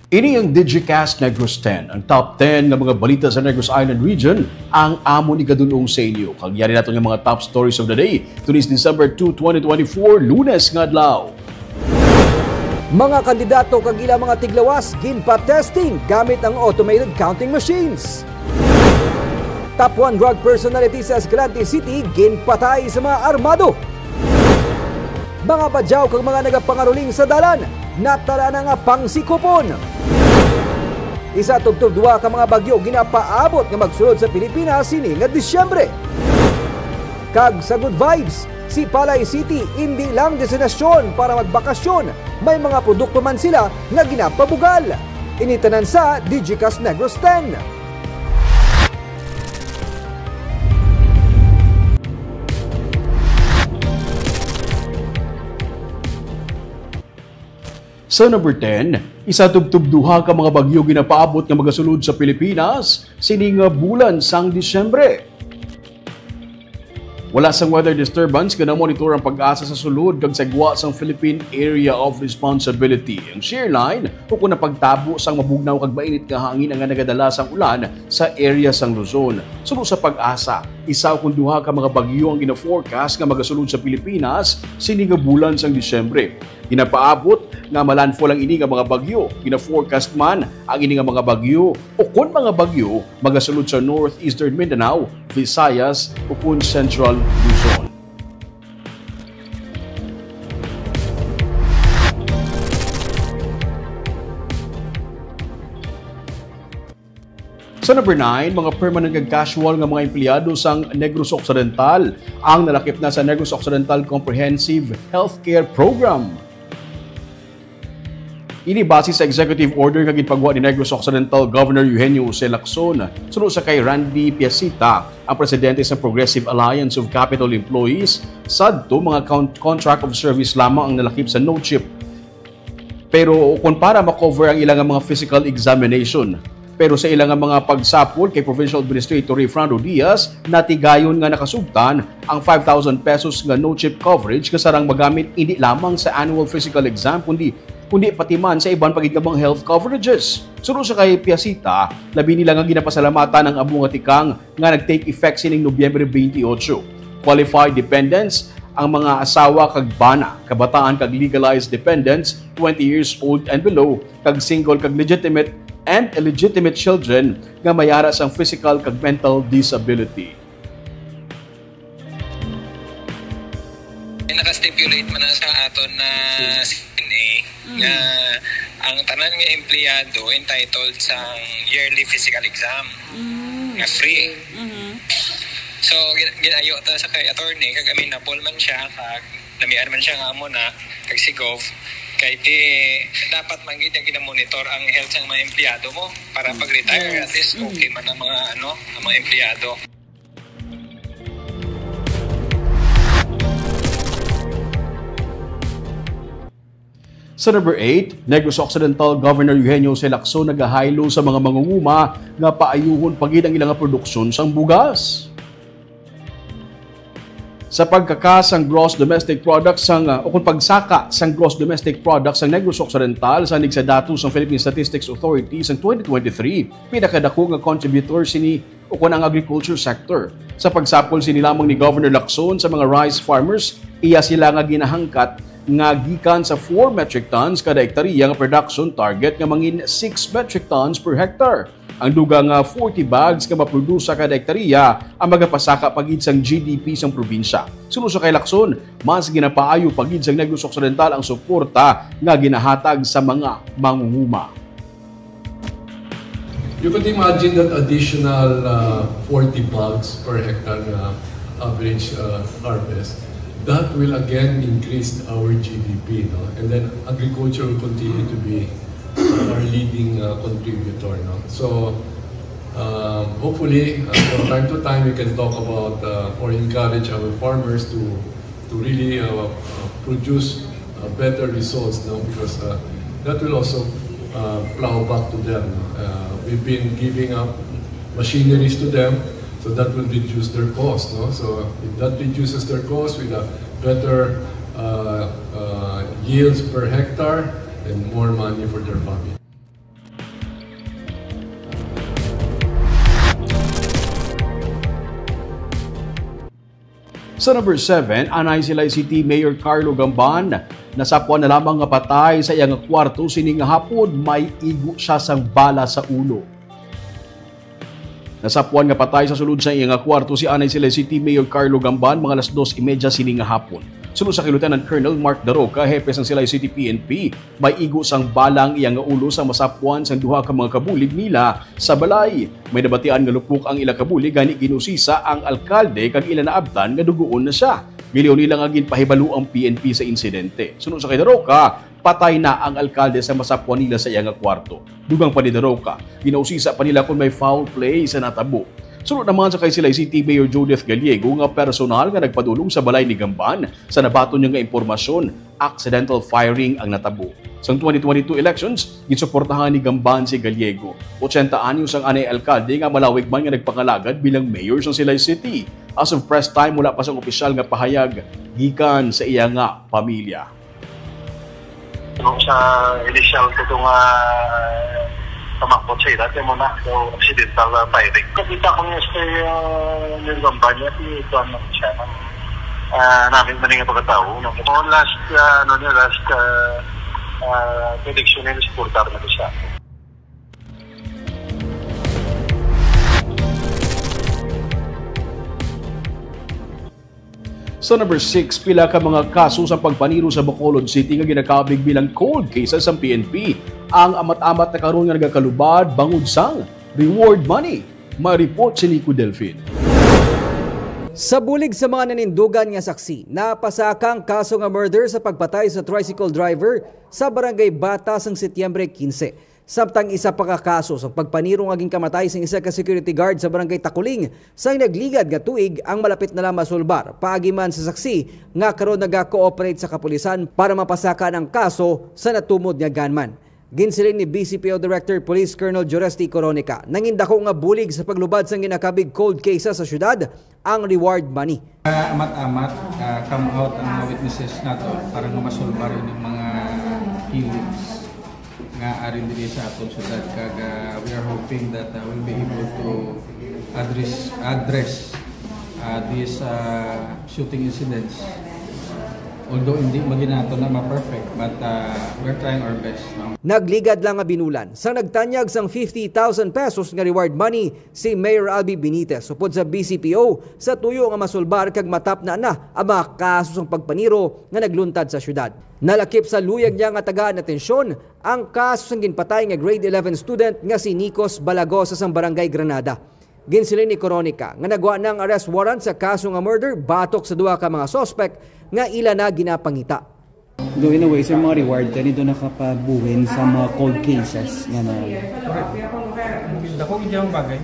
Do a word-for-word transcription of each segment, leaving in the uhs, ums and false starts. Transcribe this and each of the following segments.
Ini ang Digicast Negros ten, ang top ten nga mga balita sa Negros Island Region, ang amon igadul-ong sa inyo. Kag yari nato nga mga top stories of the day. Today is December two, twenty twenty-four, Lunes nga adlaw. Mga kandidato kag ila mga tiglawas ginpa-testing gamit ang automated counting machines. Top one drug personality sa Escalante City ginpatay sa mga armado. Mga badyaw kag mga nagapangaruling sa dalan, natala na nga pangsikupon. Isa tubtob duha ka mga bagyo ginapaabot nga magsulod sa Pilipinas sini nga Disyembre. Kag sa good vibes, si Palay City indi lang destinasyon para magbakasyon, may mga produkto man sila nga ginapabugal. Ini tanan sa Digicast Negros ten. Sa number ten, isa tubtob duha ka mga bagyo ginapaabot nga magasulod sa Pilipinas sini nga bulan sang Disyembre. Wala sang weather disturbance nga namonitor ang PAGASA sa sulod kag sa gwa sang Philippine Area of Responsibility. Ang shear line, ukon ang pagtabo sang mabugnaw kag mainit nga hangin, ang nagadala sang ulan sa area sang Luzon. Suno sa PAGASA, isa ukon duha ka mga bagyo ang gina-forecast nga magasulod sa Pilipinas sini nga bulan sang Disyembre. Ginapaabot nga ma-landfall ang ini nga mga bagyo. Gina-forecast man ang ini nga mga bagyo ukon mga bagyo magasulod sa northeastern Mindanao, Visayas, ukon Central Luzon. Sa number nine, mga permanent kag casual nga mga empleyado sang Negros Occidental ang nalakip na sa Negros Occidental Comprehensive Healthcare Program. Ini base sa executive order nga ginpagwa ni Negros Occidental Governor Eugenio Jose Lacson. Suno sa kay Randy Piacita, ang presidente sa Progressive Alliance of Capitol Employees, sadto mga con-, contract of service lamang ang nalakip sa NOCHIP. Pero kung para ma-cover ang ilang mga physical examination, pero sa ilang mga pagsapol kay Provincial Administrator Rayfrando Diaz, natigayon nga nakasugtan ang five thousand pesos nga NOCHIP coverage nga sarang magamit hindi lamang sa annual physical exam, kundi, kundi pati man sa iban pa gid nga mga health coverages. Suno sa kay Piacita, labi nila nga ginapasalamatan ang amo nga tikang nga nag-take effect sining Nobyembre twenty-eight. Qualified dependents ang mga asawa kag bana, kabataan kag legalized dependents, twenty years old and below, kag single kag legitimate and illegitimate children nga may ara sang physical kag mental disability. Naka-stipulate man na sa aton na C N A Mm. nga ang tanan nga empleyado entitled sa yearly physical exam Mm. nga free. Okay. Mhm. So, gin-, ginayo ta sa kay attorney, kag amenable man siya, kag namian man siya nga amo na, kag si Gov, kay di, dapat man gid nga ginamonitor ang health sang mga empleyado mo para Mm. pag-retire, Yes. at least Mm. okay man ang mga, ano, ang mga empleyado. Sa number eight, Negros Occidental Governor Eugenio Jose Lacson nagahaylo sa mga mangunguma nga paayuhon pa gid ang ilang produksyon sang bugas. Sa pagkakas sang gross domestic product sang, uh, o kung pagsaka sang gross domestic product sang Negros Occidental, sa nig sa datos sang Philippine Statistics Authority sang twenty twenty-three, pinakadako nga contributor sini o kon ang agriculture sector. Sa pagsapol sini lamang ni Governor Lacson sa mga rice farmers, iya sila nga ginahangkat nga gikan sa four metric tons kada hektarya nga production target nga mangin six metric tons per hectare. Ang dugang nga forty bags nga maprodusa kada hektarya ang magapasaka pa gid sang G D P sang probinsya. Suno sa kay Lacson, mas ginapaayo pa gid sang Negros Occidental ang suporta nga ginahatag sa mga mangunguma. You could imagine that additional, uh, forty bags per hectare na average, uh, harvest. That will again increase our G D P, no? And then agriculture will continue to be, uh, our leading, uh, contributor, no? So, um, hopefully, uh, from time to time, we can talk about, uh, or encourage our farmers to to really, uh, uh, produce, uh, better results, no? Because, uh, that will also, uh, plow back to them. Uh, we've been giving up machineries to them, so that will reduce their cost, no? So if that reduces their cost with a better, uh, uh, yields per hectare and more money for their family. Sa number seven, anay Silay City Mayor Carlo Gamban nasapwan na lamang nga patay sa iya nga kwarto sining nga hapon, may igo siya sang bala sa ulo. Nasapwan nga patay sa sulod sa iya nga kwarto si anay Silay City Mayor Carlo Gamban mga alas dos y media sining nga hapon. Suno sa kay Lieutenant Colonel Mark Daroca, hepe sang Silay City P N P, may igo sang bala ang iya nga ulo sa masapwan sang duha ka mga kabulig nila sa balay. May nabatian nga lupok ang ila kabulig, gani ginusisa ang alkalde kag ila naabtan nga dugoon na siya. Gilayon nila nga ginpahibalo ang P N P sa insidente. Suno sa kay Daroca, patay na ang alkalde sa masapwan nila sa iya nga kwarto. Dugang pa ni Daroca, ginausisa pa nila kon may foul play sa natabo. Suno naman sa kay Silay City Mayor Judith Gallego nga personal nga nagpadulong sa balay ni Gamban, sa nabaton niya nga impormasyon, accidental firing ang natabo. Sang twenty twenty-two elections, ginsuportahan ni Gamban si Gallego, ochenta anyos ang anay alkalde nga malawig man nga nagpangalagad bilang mayor sa Silay City. As of press time, wala pa sang opisyal nga pahayag gikan sa iya nga pamilya. Nung sa initial ko itong uh, pamakbot sa edad, yung muna, so accidental uh, firing. Nakita ko niya sa uh, yung kampanya, si Juan Marciano. Uh, namin man nga pagkatao. No? So, last, uh, ano niya, last uh, uh, prediction niya, supporter na siya. Sa number six, pila ka mga kaso sa pagpaniro sa Bacolod City nga ginakabig bilang cold cases sang P N P ang amat-amat na karon nga nagakalubad bangod sang reward money. May report si Nico Delfin. Sa bulig sa mga nanindugan nga saksi, napasaka ang kaso nga murder sa pagpatay sa tricycle driver sa Barangay Bata sang Setyembre quince. Samtang isa pa ka kaso sa pagpaniro nga ginkamatay sang isa ka security guard sa Barangay Takuling sang nagligad nga tuig ang malapit na lang masulbar, paagi man sa saksi nga karon naga-cooperate sa kapulisan para mapasakan ang kaso sa natumod nga gunman. Ginsiling ni B C P O Director Police Colonel Joresty Coronica, nangin dako nga bulig sa paglubad sang ginakabig cold cases sa syudad ang reward money. Ah, amat-amat, ah, come out ang mga witnesses nato para nga masulbar yung mga killings nga arin diri sa aton syudad. Kag, ah, we are hoping that, ah, we'll be able to address, address, ah, these, ah, shooting incidents. Although hindi maginato na ma-perfect, but, ah, we're trying our best, no? Nagligad lang nga binulan sang nagtanyag sang fifty thousand pesos nga reward money si Mayor Albee Benitez upod sa B C P O sa tuyo nga masulbar kag matapna na ang mga kaso sang pagpaniro nga nagluntad sa syudad. Nalakip sa luyag niya nga tagaan atensyon ang kaso sang ginpatay nga grade eleven student nga si Nicos Balagosa sang Barangay Granada. Ginsiling ni Coronica nga nagwa na ang arrest warrant sa kaso nga murder batok sa duha ka mga suspect nga ila na ginapangita. Do in a way, sir, mga reward kani do nakapabuhin sa mga cold cases nga na. Correct. Dako gyud ang bagay.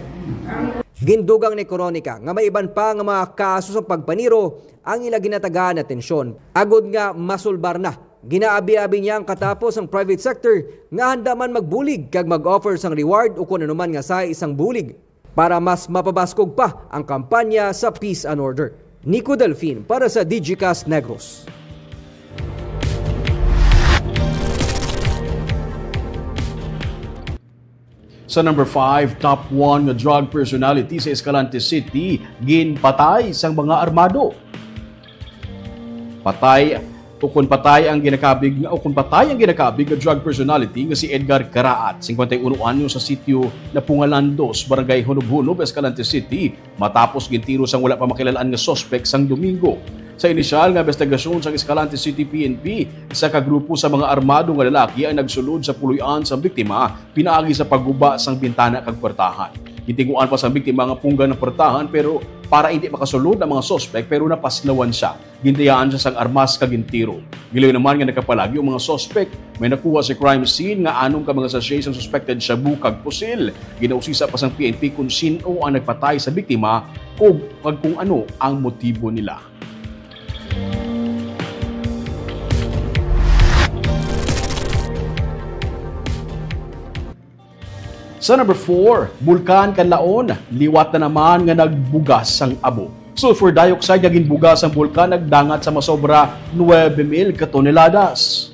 Gindugang ni Coronica nga may iban pa nga mga kaso sa pagpaniro ang ila ginatagaan atensyon agod nga masulbar na. Ginaabi-abi niya ang katapos ang private sector nga handa man magbulig kag mag-offer sang reward o kon anuman nga sahi sang bulig para mas mapabaskog pa ang kampanya sa peace and order. Nico Delfin para sa Digicast Negros. Sa number five, top one nga drug personality sa Escalante City, ginpatay sang mga armado. Patay, o kon patay ang ginakabig, o kon patay ang ginakabig nga drug personality nga si Edgar Caraat, singkwenta y uno anyo, sa sitio Napungalan dos, Barangay Hunub-Hunub, Escalante City, matapos gintiro sang wala pa makilal-an nga suspek sang Domingo. Sa inisyal nga investigasyon sang Escalante City P N P, isa ka grupo sa mga armado nga lalaki ang nagsulod sa puloy-an sang biktima pinaagi sa pagguba sang bintana kag puwertahan. Gintinguan pa sang biktima nga punggan ang puwertahan, pero para hindi makasulod ang mga suspek, pero napaslawan siya. Gindayaan siya sang armas kag gintiro. Gilayon naman nga nakapalagyo ang mga suspek, may nakuha sa crime scene nga anom ka mga sachet sang suspected shabu kag pusil. Ginausisa pa sang P N P kung sin-o ang nagpatay sa biktima ug kag kung ano ang motibo nila. Sa number four, Bulkan Kanlaon, liwat na naman nga nagbugas sang abo. Sulfur dioxide nga ginbugas sang bulkan nagdangat sa masobra nuebe mil ka toneladas.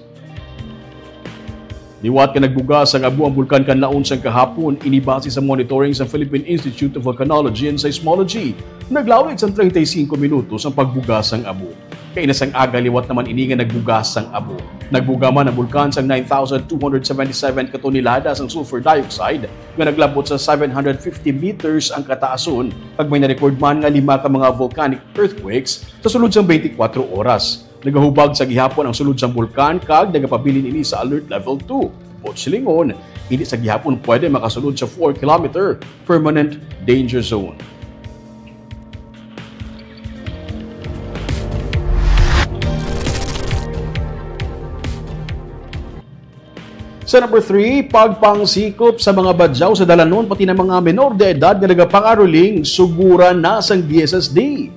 Liwat nga nagbuga sang abo ang Bulkan Kanlaon sang kahapon, ini base sa monitoring sa Philippine Institute of Volcanology and Seismology. Naglawig sang treinta y cinco minutos ang pagbuga sang abo. Kaina sang aga, liwat naman ini nga nagbuga sang abo. Nagbuga man ang bulkan sang nine thousand two hundred seventy-seven ka tonelada sang sulfur dioxide nga naglabot sa seven hundred fifty meters ang kataason, kag may na-record man nga lima ka mga volcanic earthquakes sa sulod sang twenty-four oras. Nagahubag sa gihapon ang sulod sang bulkan kag nagapabilin ini sa Alert Level two. Buot silingon, ini sa gihapon pwede makasulod sa four kilometer permanent danger zone. Sa number three, pagpangsikop sa mga badyaw sa dalanon, pati na mga menor de edad nga nagapangaruling, suguran na sang D S S D.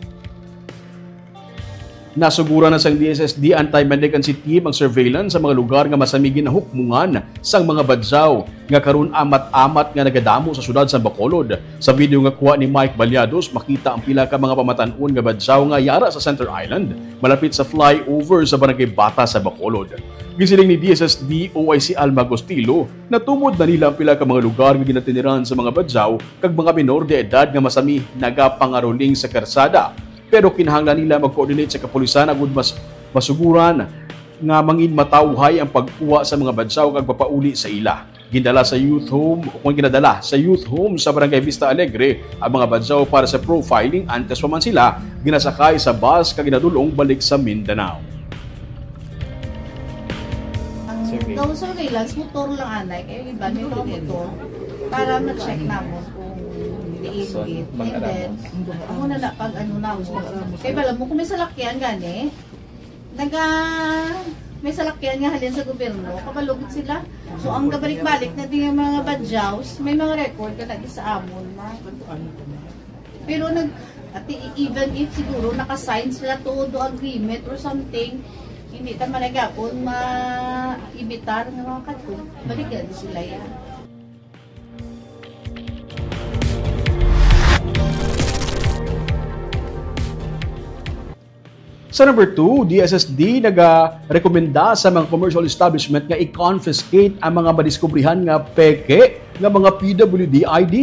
Nasuguran na sang D S S D Anti-Mendicancy Team ang surveillance sa mga lugar nga masami ginahukmongan sang mga badyaw nga karon amat-amat nga nagadamo sa siyudad sa Bacolod. Sa video nga kuha ni Mike Baliados, makita ang pila ka mga pamatan-on nga badyaw nga yara sa Center Island, malapit sa flyover sa Barangay Bata sa Bacolod. Gisiling ni D S S D O I C Alma Agustilo, natumod na nila ang pila ka mga lugar nga ginatiniran sa mga badyaw kag mga menor de edad nga masami nagapangaruling sa karsada. Pero kinahanglan nila mag-coordinate sa kapulisan agud mas masuguran nga mangin matawhay ang pagkuha sa mga badyaw kag papauli sa ila. Gindala sa youth home, o kung ginadala sa youth home sa Barangay Vista Alegre ang mga badyaw para sa profiling, antes pa man sila ginasakay sa bus kag ginadul-ong balik sa Mindanao. Ang Survey. Daw surveillance, motor lang anay, kay iba may mga motor para ma-check namon kung diin So, gid. And then, mag-aramos. Amo na na pag ano na, kay bala mo kung may salakyan gani, naga, may salakyan nga halin sa gobyerno, kabalo gid sila. So, ang gabalik-balik na din yung mga badyaws, may mga record ka na di sa amon na. Pero nag, ati, even if siguro naka-sign sila todo agreement or something, hindi ta man gapon ma-ibitar nga mga kadto. Balik gid sila yan. Sa number two, D S S D nagarekomenda sa mga commercial establishment nga i-confiscate ang mga madiskubrihan nga peke nga mga P W D I D.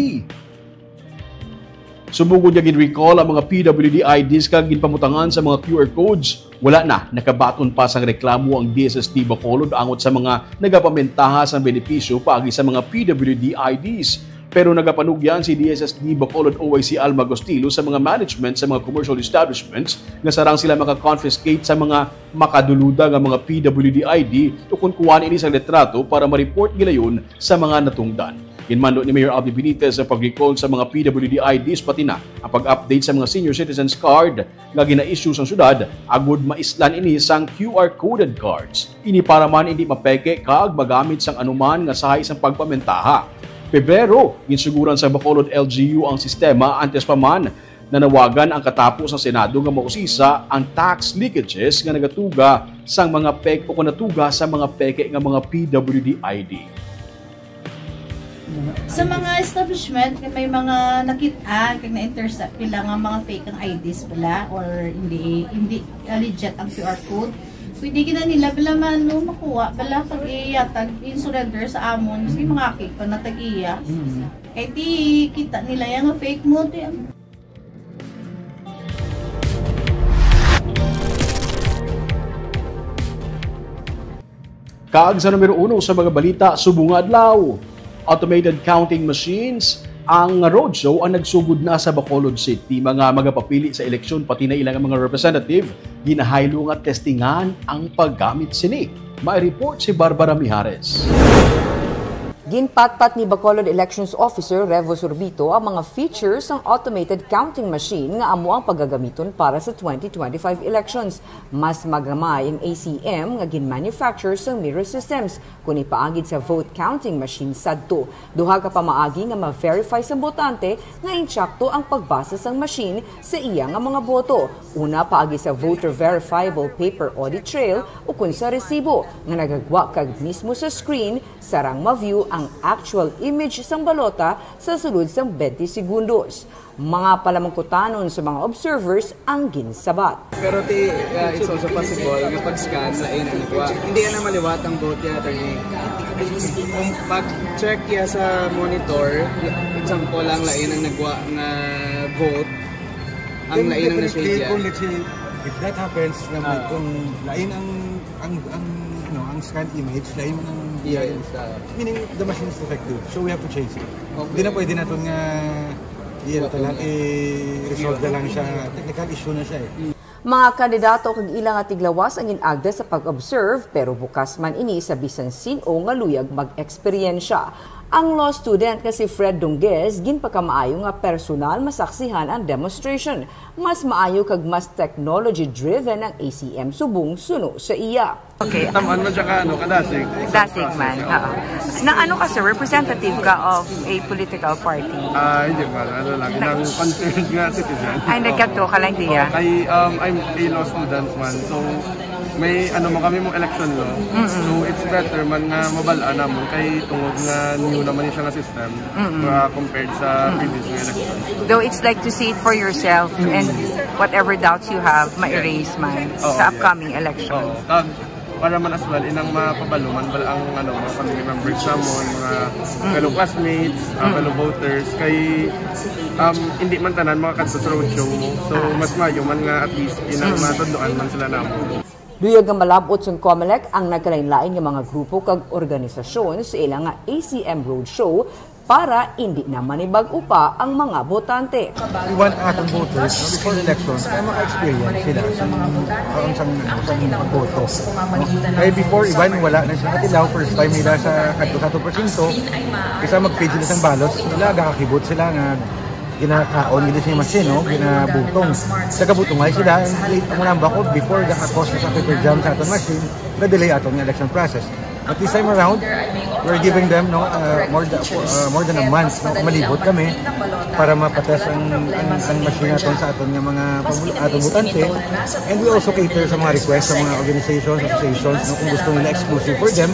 Subong nga gin-recall ang mga P W D I Ds kag ginpamutangan sa mga Q R codes, wala na nakabaton pa sang reklamo ang D S S D Bacolod angot sa mga nagapamentaha sang benepisyo paagi sa mga P W D I Ds. Pero nagapanugyan si D S S D Bacolod O I C Alma Agustilo sa mga management sa mga commercial establishments nga sarang sila maka-confiscate sa mga makaduluda nga mga P W D I D ukon kuhaan ini sang litrato para ma-report gilayon sa mga natungdan. Ginmando ni Mayor Abby Benitez ang pag-recall sa mga P W D I Ds pati na ang pag-update sa mga senior citizens card nga gina-issue sang syudad agud maislan ini sang Q R coded cards. Ini para man hindi mapeke kag magamit sang anuman nga sahi sang pagpamentaha. Pebrero, ginsuguran sa Bacolod L G U ang sistema antes pa man nanawagan ang katapo sang Senado nga mausisa ang tax leakages nga nagatuga sang mga pek o kon natuga sa mga peke nga mga P W D I D. Sa mga establishment nga may mga nakit-an kag na-intercept nila nga mga fake ang I Ds pala or hindi hindi uh, legit ang Q R code, pwede gina nila bala man no, makuha bala pag iyatag in surrender sa amon, sige, makakit pa na tag-iya. Mm. Kay di kita nila yung fake mo, di ang Kag sa numero uno sa mga balita subong nga adlaw, automated counting machines ang roadshow ang nagsugod na sa Bacolod City. Mga magapapili sa eleksyon pati na ilang mga representative ginahaylo nga testingan ang paggamit sini. May report si Barbara Mijares. Ginpatpat ni Bacolod Elections Officer Revo Sorbito ang mga features sang automated counting machine nga amo ang pagagamiton para sa twenty twenty-five elections. Mas magamay ang A C M nga gin-manufacture sang mirror systems, kundi paagi sa vote counting machine sadto. Duha ka pamaagi nga ma-verify sang botante nga insakto ang pagbasa sang machine sa iya nga mga boto. Una, paagi sa voter verifiable paper audit trail ukon sa resibo nga nagagwa kag mismo sa screen, sarang ma-view ang Actual image sang balota sa sulod sang twenty segundos. Mga palamangkutanon sa mga observers ang ginsabat. Pero ti, uh, it's also possible nga pag-scan, lain ang nagwa. Hindi na maliwat ang vote niya, attorney. Kung pag-check niya sa monitor, example lang, lain ang nagwa nga vote, ang Then lain ang definitely, na-shade niya. Kung let's say, if that happens, na may, Ah. kung lain ang, ang, ang, ano, ang scan image, lain ang Yes, ah. Meaning, the machine is defective. So, we have to change it. Okay. Di na pwede naton nga, i-, ano, Wala. lang, i-resolve na lang siya. Technical issue na siya eh. Mga kandidato kag ila nga tiglawas ang gin-agda sa pag-observe, pero bukas man ini sa bisan sin-o nga luyag mag-eksperyensya. Ang law student nga si Fred Dongguez ginpakamaayo nga personal masaksihan ang demonstration. Mas maayo kag mas technology-driven ang A C M subong suno sa iya. Okay. Taman man siya ka, ano, kadasig. Dasig man, oo. Na ano ka, sir? Representative ka of a political party? Ah, hindi, ma'am. Ano lang, Nag- ng concerned nga citizen. Ay, nagkadto ka lang diya? Oo, kay, um, I'm a law student man. So, may, ano mo kami, mong election law. Mm-mm. So, it's better man nga mabal-an namon kay tungod nga new naman siya nga system, Mm-mm. uh, compared sa Mm-mm. previous nga elections. Though it's like to see it for yourself Mm-mm. and whatever doubts you have, ma-erase man Oo, sa yes. upcoming elections. Oo. Kag para man as well, inang mapabalo man bala ang, ano, mga family members namon, mga Mm. fellow classmates, uh, Mm. fellow voters, kay, um, hindi man tanan makakadto sa roadshow mo. So, Ah. mas maayo man nga at least inang Mm. matudloan man sila namon. Luyag nga malab-ot sang Comelec ang nagkalainlain nga mga grupo kag organisasyon sa ila nga A C M Roadshow para indi na manibag-o pa ang mga botante. We want atong voters, no, before the elections, na maka-experience sila sa mga, ang sang, ano, sa mga pagboto, no? Kay before, iban wala na sila katilaw, first time nila sa kadto sa atong presinto, kisa mag-feed sila sang ballots, wala, gakakibot sila nga ginakaon gid sa machine, no? Ginabutong. Sa kabutungay sila, ang late ang namba ko before gakakos sa paper jam sa aton machine, na-delay aton nga election process. But this time around, we're giving them, no, uh, more than, uh, more than a month, no? Malibot kami para mapatest ang, ang, ang machine naton sa aton nga mga pamul-, atong botante. And we also cater sa mga request sa mga organizations, associations, no, kung gusto nila exclusive for them.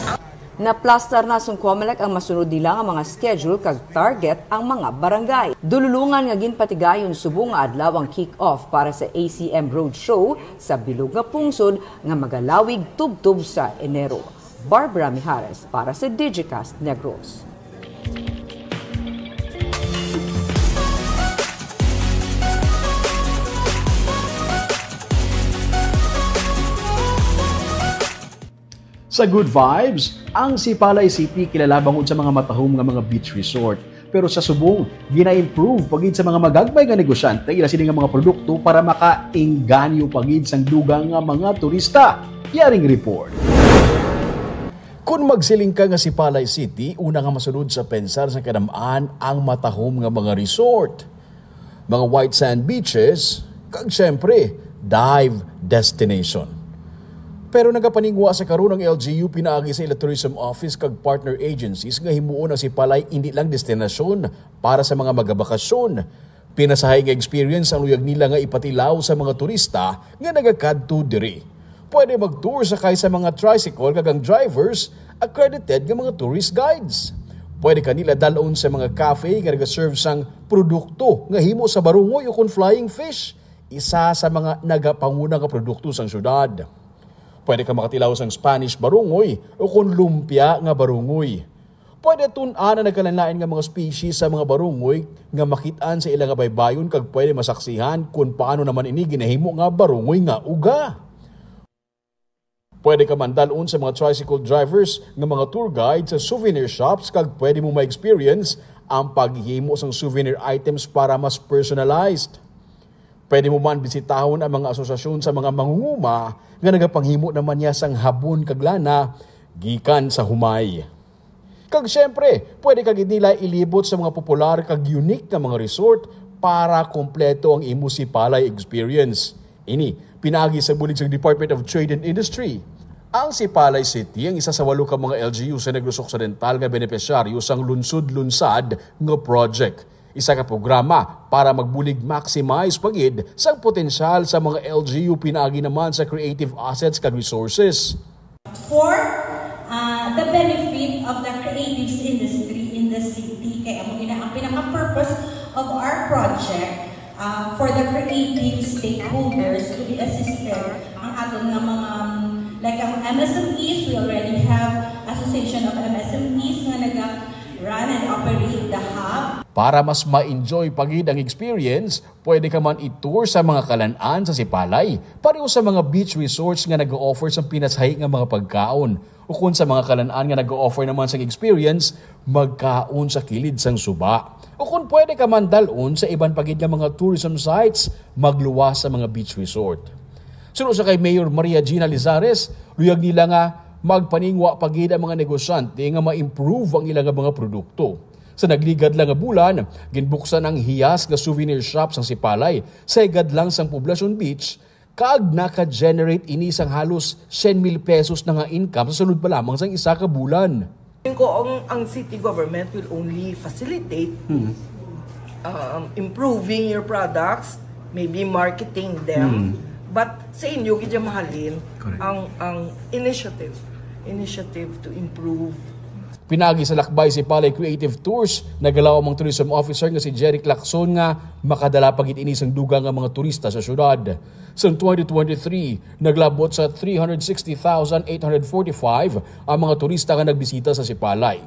Naplastar na sang Comelec ang masunod nila nga mga schedule kag target ang mga barangay. Dululongan nga ginpatigayon subong nga adlaw ang kick-off para sa A C M Roadshow sa bilog nga pungsod nga magalawig tubtob sa Enero. Barbara Mijares para sa Digicast Negros. Sa good vibes, ang Sipalay City kilala bangod sa mga matahom nga mga beach resort. Pero sa subong, gina-improve pa gid sa mga magagmay nga negosyante ila sini nga mga produkto para makaengganyo pa gid sang dugang nga mga turista. Yaring report. Kon magsiling ka nga Sipalay City, una nga masunod sa pensar sa kadam-an ang matahom nga mga resort, mga white sand beaches, kag, siyempre, dive destination. Pero nagapaningwa sa karon ang L G U pinaagi sa ila tourism office kag partner agencies nga himuon ang Sipalay indi lang destinasyon para sa mga magabakasyon. Pinasahi nga experience ang luyag nila nga ipatilaw sa mga turista nga nagakadto diri. Pwede mag-tour sakay sa mga tricycle kag ang drivers accredited nga mga tourist guides. Pwede ka nila dal-on sa mga cafe nga nagaserve sang produkto nga himo sa barungoy ukon flying fish, isa sa mga nagapanguna nga produkto sang syudad. Pwede ka makatilaw sang Spanish barungoy ukon lumpia nga barungoy. Pwede tun-an ang nagkalainlain nga mga species sa mga barungoy nga makit-an sa ila nga baybayon kag pwede masaksihan kon paano naman ini ginahimo nga barungoy nga uga. Pwede ka man dal-on sa mga tricycle drivers nga mga tour guide sa souvenir shops kag pwede mo ma-experience ang paghimo sang souvenir items para mas personalized. Pwede mo man bisitahon ang mga asosasyon sa mga mangunguma nga nagapanghimo naman niya sang habon kag lana gikan sa humay. Kag siyempre, pwede ka gid nila ilibot sa mga popular kag unique nga mga resort para kompleto ang imo Sipalay experience. Ini, pinaagi sa bulig sa Department of Trade and Industry. Ang Sipalay City ang isa sa walo ka mga L G U sa Negros Occidental nga benepisyaryo sang Lungsod Lunsad nga project, isa ka programa para magbulig maximize pa gid sang potensyal sa mga L G U pinaagi naman sa creative assets kag resources. Four, Uh, the benefit of the creatives industry in the city. Kaya mo ina ang pinaka-purpose of our project, uh, for the creative stakeholders to be assisted. Ang aton nga mga, um, like ang M S M Es, we already have Association of M S M Es nga naga-run and operate the hub. Para mas ma-enjoy pa gid ang experience, pwede ka man i-tour sa mga kalan-an sa Sipalay, pareho sa mga beach resorts nga nag-o-offer sang pinasahi nga mga pagkaon, ukon sa mga kalan-an nga nag-o-offer naman sang experience, magkaon sa kilid sang suba. Ukon pwede ka man dal-on sa iban pa gid nga mga tourism sites, magluwas sa mga beach resort. Suno sa kay Mayor Maria Gina Lizares, luyag nila nga magpaningwa pa gid ang mga negosyante nga ma-improve ang ila nga mga produkto. Sa nagligad lang nga bulan, ginbuksan ang hiyas nga souvenir shop sang Sipalay sa higad lang sang Poblacion Beach, kag naka-generate ini sang halos syen mil pesos na nga income sa sulod pa lamang sang isa ka bulan. Tingin ko ang, ang city government will only facilitate um, improving your products, maybe marketing them. But sa inyo, gid mahalin Correct. ang ang initiative, initiative to improve. Pinaagi sa Lakbay Sipalay Creative Tours, nagalaom ang tourism officer nga si Jeric Lacson nga makadala pa gid ini sang dugang nga mga turista sa syudad. Sang twenty twenty-three, naglabot sa three hundred sixty thousand eight hundred forty-five ang mga turista nga nagbisita sa Sipalay.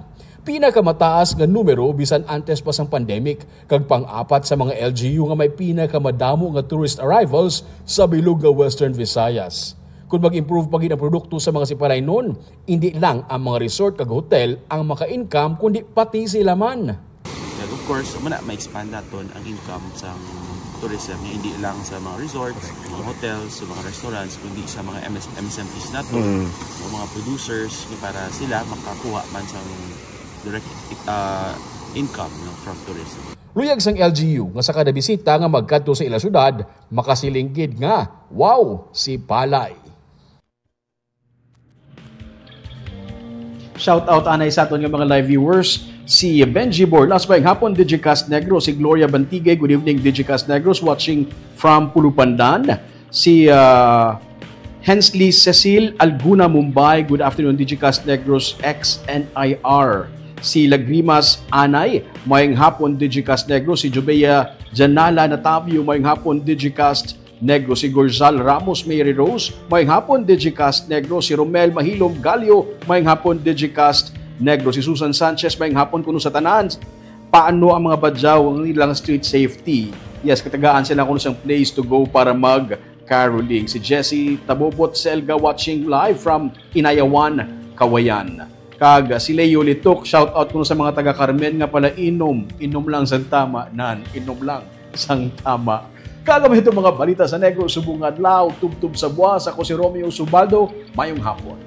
Pinakamataas nga numero bisan antes pa sang pandemic, kag pang-apat sa mga L G U nga may pinakamadamo nga tourist arrivals sa bilog nga Western Visayas. Kung mag-improve pa gid ang produkto sa mga Sipalaynon, hindi lang ang mga resort kag hotel ang maka-income, kundi pati sila man. Kag of course, muna ma-expand naton ang income sa tourism nga hindi lang sa mga resorts, mga hotels, sa mga restaurants, kundi sa mga M S, M S M Es naton, sa mga producers, nga para sila makakuha man sa direct uh, income, no, from tourism. Luyag sang L G U nga sa kada bisita nga magkadto sa ila syudad, makasiling gid nga, "Wow, Sipalay!" Shout out anay sa aton nga mga live viewers, si Benji Borlas, "Mayong hapon, Digicast Negros." Si Gloria Bantigue, "Good evening, Digicast Negros, watching from Pulupandan." Si ah, Hensley Cecil Alguna, Mumbai, "Good afternoon, Digicast Negros X N I R." Si Lagrimas Anay, "Mayong hapon, Digicast Negros." Si Jubea Janala Natavio, "Mayong hapon, Digicast Negros." Si Gorzal Ramos, "Mary Rose, mayong hapon, Digicast Negros." Si Romel Mahilom Galio, "Mayong hapon, Digicast Negros." Si Susan Sanchez, "Mayong hapon kuno sa tanan. Paano ang mga badyaw ang ilang street safety?" Yes, katagaan sila kuno sang place to go para mag caroling. Si Jessie Tabobot Selga, watching live from Inayawan, Cauayan. Kag si Leo Litok, "Shout out kuno sa mga taga Carmen nga pala inom, inom lang sang tama, nan, inom lang sang tama." Kag amo ito mga balita sa Negros subong adlaw, tubtob sa buwas. Ako si Romeo Subaldo. Mayong hapon.